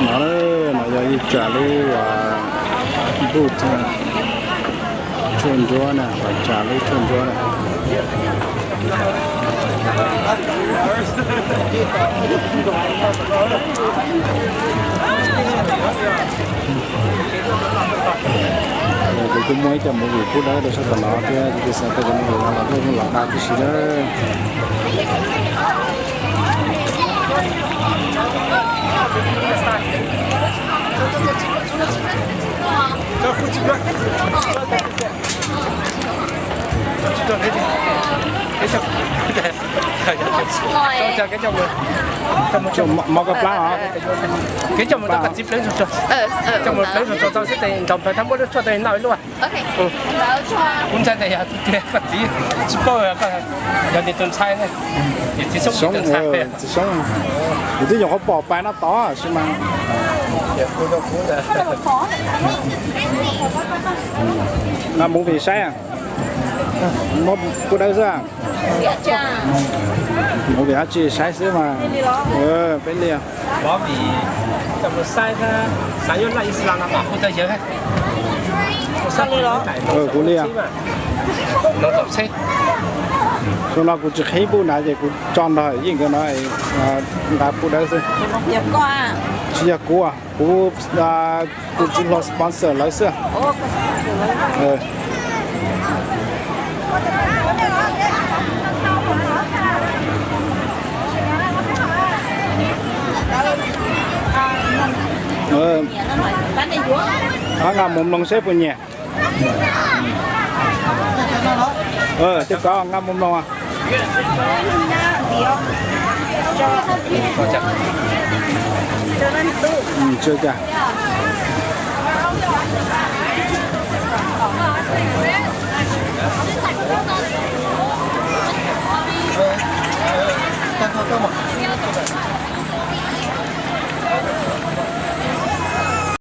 No, no yog ib tsam lub npuj tshuaj ntsuab na, tsam lub tshuaj ntsuab na. Kuv kuj muaj ib co movie pub dawb rau sab tom no thiab, kuv xav tias cov movie no los kuj los da tib si na. Mov koj plaub os. Kev coj mus rau koj txiv pleev zog tso. Coj mus pleev zog tso tau xwb tes nrog npawg thab muab lub tshuaj tes noj ib lub. Kuv ntshai tias yog tus tiag koj txiv tsis paub koj yog nws tus ntxhais ne. Txiv Xyoob, txiv Xyoob, kuv twb nyuam qhuab pom pais no tod sis mas. Nqa movie saib, muab pub dawb xwb. Movie dab tsi saib xwb mas. Peb liag. Kuv liag. Xyoo no kuv tsis qhib npuj na ces kuv tso nrog yeej nkawd no, nqa pub dawb xwb. Tsis yog kuv, kuv, kuv txiv hluas sponsor lawv xwb. Nqa mus mloog seb puas nyiam. Tej kov nqa mus mloog. Tsis ua cas.